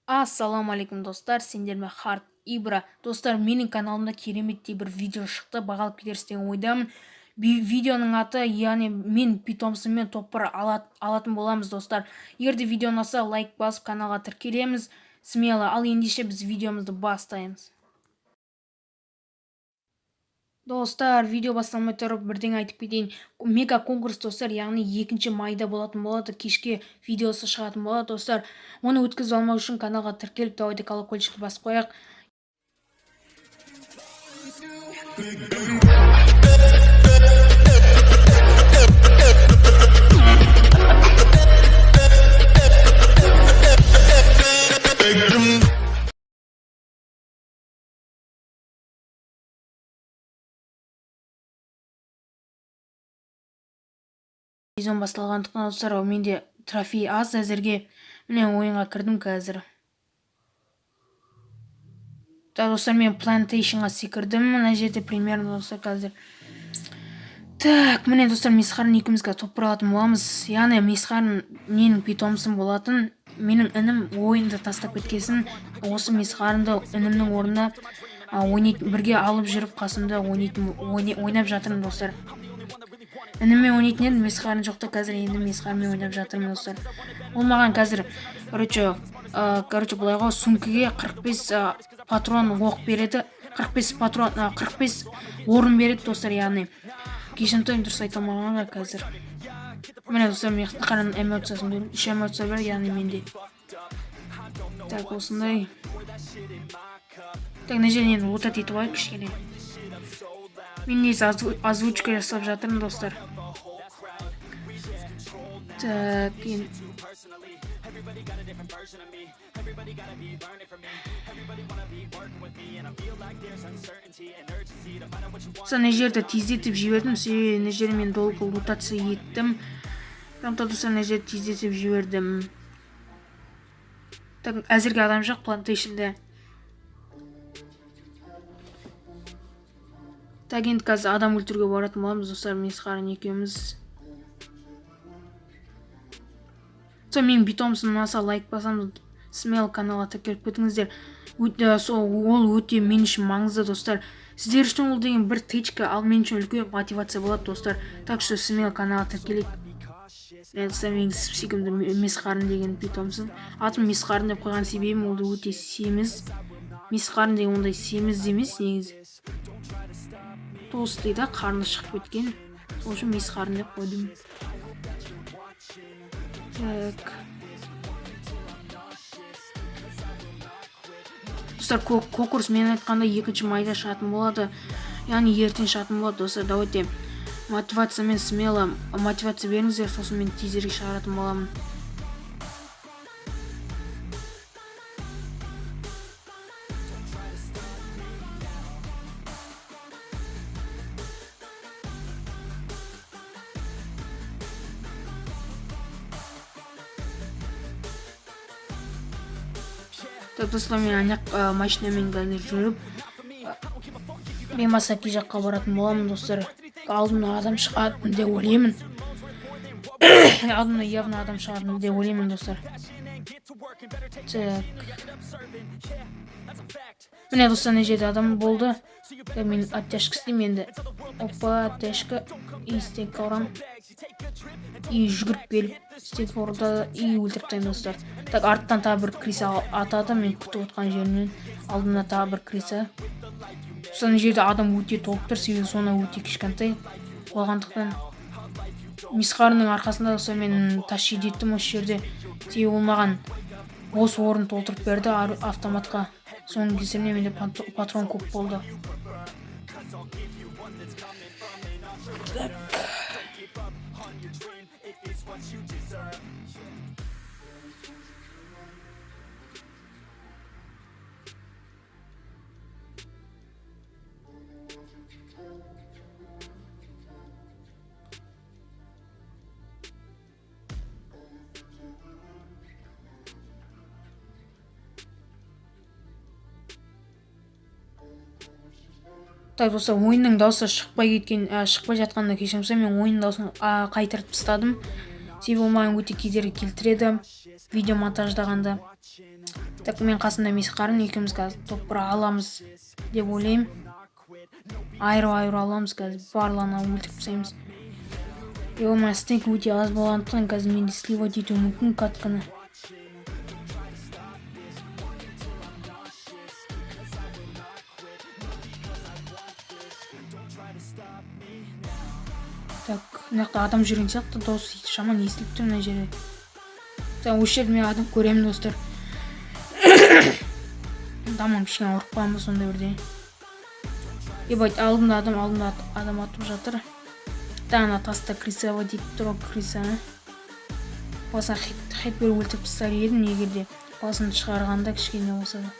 Ассалаумағалейкум, достар! Сендермен Харт Ибра. Достар, менің каналымда кереметтей бір видео шықты, бағалап кетерсіз деген ойдамын. Видеоның аты, яғни мен питомцыммен топ 1 алатын боламыз, достар. Егер де видео ұнаса, лайк басып, каналға тіркелеміз смело. Ал ендеше біз видеомызды бастаймыз. Достар, видео басталмай тұрып бірдеңе айтып кетейін. Мега конкурс, достар, яғни 2 майда болатын болады, кешке видеосы шығатын болады, достар. Оны өткізіп алмау үшін каналға тіркеліп, давайте колокольчикті басып қояйық. Сезон басталғандықтан, достар, менде трофей аз әзірге. Міне, ойынға кірдім қазір. Так, достар, мен плантейшнға секірдім мына жерде примерно, достар, қазір. Так, міне, достар, Мисхарын екеумізге топ алатын боламыз. Яғни Мисхарын менің питомцым болатын. Менің інім ойынды тастап кеткесін, осы Мисхарынды інімнің орнына ойнайтын, бірге алып жүріп, қасымда ойнайтын, ойнап жатырмын, достар. Ініммен ойнайтын едім, Мисхарын жоқта, қазір енді Мисхармен ойнап жатырмын, достар. Ол маған қазір, короче, былай ғой, сумкаге 45 патрон оқ береді, 45 патрон, 45 орын береді, достар. Яғни кешірім сұраймын дұрыс айта алмағанға қазір. Міне, достар, Мисхарының эмоциясын көрдім, үш эмоция бар, яғни менде. Так, осындай. Так, мына жерден енді лутать етіп алайық кішкене. Мен негізі озвучка жасап жатырмын, достар. Так, енді мына жерді тездетіп жібердім, себебі мына жерде мен долго лутаться еттім. Сондықтан, достар, мына жерді тездетіп жібердім. Так, әзірге адам жоқ плантейшнде. Так, енді қазір адам өлтіруге баратын боламыз, достар, Мисхарын екеуміз. Сол менің питомцым ұнаса, лайк басамыз, смело каналға тіркеліп кетіңіздер. Өте, сол ол өте мен үшін маңызды, достар. Сіздер үшін ол деген бір тычка, ал мен үшін үлкен мотивация болады, достар. Так что смело каналға тіркелейік. Міне, достар, менің сүйкімді Мисхарын деген питомцым. Атын Мисхарын деп қойған себебім, ол өте семіз. Мисхарын деген ондай семіз емес негізі, толстый да, қарны шығып кеткен, сол үшін Мисхарын деп қойдым. Так, достар, конкурс мен айтқандай 2 майда шығатын болады, яғни ертең шығатын болады, достар. Давайте мотивациямен, смело мотивация беріңіздер, сосын мен тезірек шығаратын боламын. Так, достар, мен ана машинамен қазір жүріп, Бемасаки жаққа баратын боламын, достар. Алдымнан адам шығады деп ойлаймын, алдымнан явно адам шығады деп ойлаймын, достар. Так, міне, достар, мына жерде адам болды. Так, мен оттяжка істеймін енді. Опа, оттяжка, и стенка ұрамын, и жүгіріп келіп стенка ұрды, и өлтіріп тастаймын, достар. Так, арттан тағы бір крыса атады мен күтіп отқан жерімнен. Алдымда тағы бір крыса. Достар, мына жерде адам өте толып тұр, себебі зона өте кішкентай болғандықтан. Мисхарының арқасында, достар, мен тащить еттім осы жерде, себебі ол маған бос орын толтырып берді автоматқа. Соның кесірінен менде патрон көп болды. Так. Так, достар, ойынның дауысы шықпай кеткен, шықпай жатқанына кешірім сұраймын. Мен ойын дауысын қайтарып тастадым, себебі ол маған өте кедергі келтіреді видео монтаждағанда. Так, мен қасымда Мисқарын, екеуміз қазір топ бір аламыз деп ойлаймын. Айырып-айырып аламыз қазір, барлығын өлтіріп тастаймыз. Ё-моё, стейк өте аз болғандықтан қазір менде сливать етуім мүмкін катканы. Так, мына жақта адам жүрген сияқты, дауысы жаман естіліп тұр мына жерде. Так, осы жерде мен адам көремін, достар. Тамам, кішкене ауырып қалған ба сондай бірдеңе. Ебать, алдымда адам, алдымда адам атып жатыр. Та, ана таста крыса етіп тұр ғой, крысаны. Басына хет беріп өлтіріп тастар едім, егер де басын шығарғанда кішкене болса да.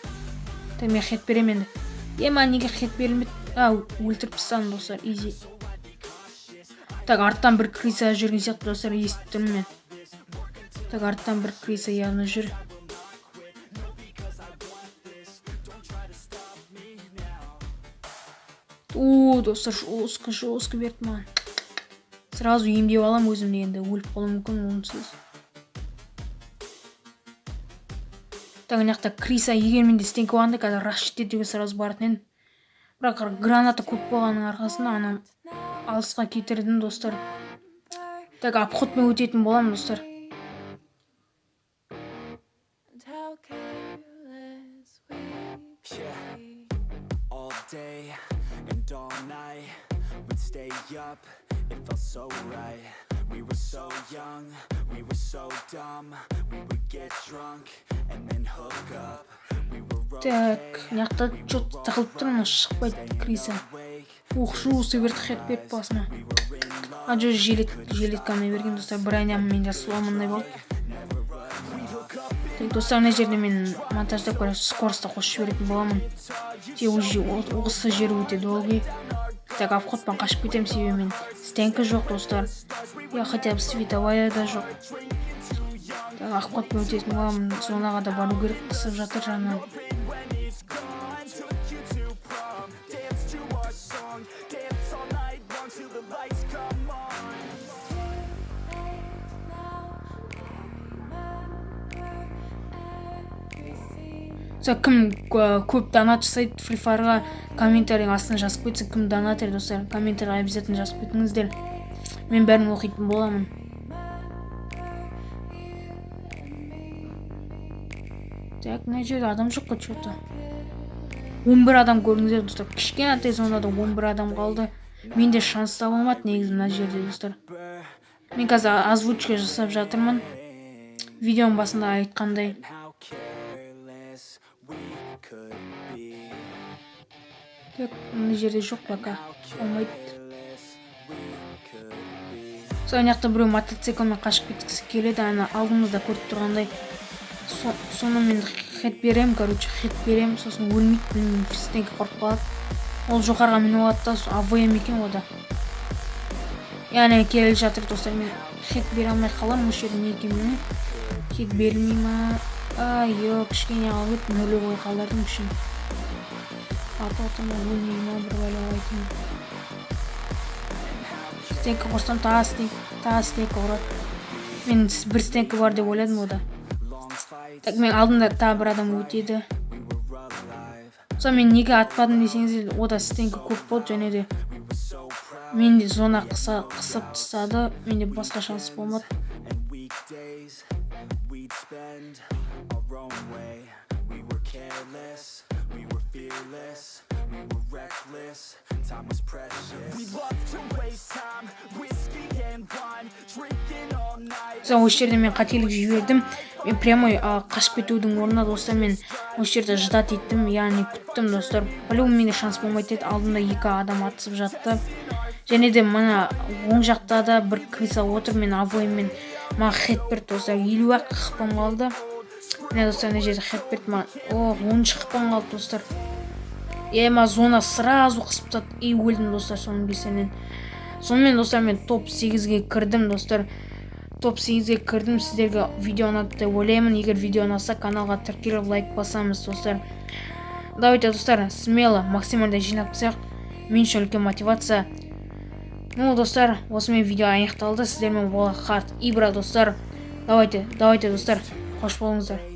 Так, мен хет беремін енді. Ема, неге хет берілмеді? А, өлтіріп тастадым, достар, изи. Так, арттан бір крыса жүрген сияқты, достар, естіп тұрмын мен. Так, арттан бір крыса явно жүр. О, достар, жестко, жестко берді маған. Сразу емдеп аламын өзімді енді, өліп қалуым мүмкін онсыз. Так, мына жақта крыса, егер менде стенка болғанда қазір раш етуге сразу баратын едім. Бірақ граната көп болғанның арқасында ананы алысқа кетірдім, достар. Так, обходпен өтетін боламын, достар. All day and all night, we'd stay up, it felt so right. We were so young, we were so dumb. We would get drunk and then hook up. We were Так, мына жақта чё-то тығылып тұр, мына шықпайды крыса. Ух, жуысы берді, хет берді басыма. А, жоқ, жилетканы берген, достар, броням менде сломанный болды. Так, достар, мына жерде мен монтаждап, короче, скоростьта қосып жіберетін боламын. Те уже осы жер өте долгий. Так, обходпен қашып кетемін, себебі мен стенка жоқ, достар. Я хотя бы световая да жоқ. Так, обходпен өтетін боламын, зонаға да бару керек, қысып жатыр жанынан. Достар, кім көп донат жасайды Free Fire'ға, комментарийдің астына жазып кетсін, кім донатер, достар, комментарийға обязательно жазып кетіңіздер. Мен бәрін оқитын боламын. Так, мына жерде адам жоқ қой, чё-то. 11 адам көрдіңіздер, достар. Кішкентай зонада 11 адам қалды. Менде шанс таба алмады негізі мына жерде, достар. Мен қазір озвучка жасап жатырмын. Видеоның басында айтқандай. Так, мына жерде жоқ пока. Болмайды. Сол ана жақта біреу мотоциклмен қашып кеткісі келеді, ана алдымызда көріп тұрғандай. Соны мен хет берем, короче, хет берем, сосын өлмейді, білмеймін, стенка құрып қалады. Ол жоғарыға мініп алады да, АВМ екен о да. Яғни келе жатыр, достар, мен хет бере алмай қаламын, осы жерде не екенін білмеймін. Хет берілмей ма? Ай, йо, кішкене қалып еді, нөлевой қалдырдым үшін. Атып отырмын, өлмей ма, бір байлап айтайын. Стенка құрсам, тағы стенка ұрады. Мен бір стенка бар деп ойладым о да. Так, мен алдымда тағы бір адам өтеді. Сол мен неге атпадым десеңіздер, о да стенка көп болды, және де менде зона қысып тастады, менде басқа шанс болмады. Сол осы жерде мен қателік жібердім. Мен прямой қашып кетудің орнына, достар, мен осы жерде ждать еттім, яғни күттім, достар. По-любому менде шанс болмайды еді, алдымда екі адам атысып жатты. Және де мына оң жақта да бір крыса отыр, мен АВМ-мен маған хет берді, достар. Елу ақ хпм қалды. Міне, достар, мына жерде хет берді маған. О, 13 хпм қалды, достар. Ема, зона сразу қысып тастады. И өлдім, достар, соның кесірінен. Сонымен, достар, мен топ 8-ге кірдім, достар. Топ 8-ге кірдім. Сіздерге видео ұнады деп ойлаймын. Егер видео ұнаса, каналға тіркеліп лайк басамыз, достар. Давайте, достар, смело максимально жинап тастайық. Мен үшін үлкен мотивация. Ну, достар, осымен видео аяқталды. Сіздермен болған Харт Ибра, достар. Давайте, давайте, достар. Қош болыңыздар.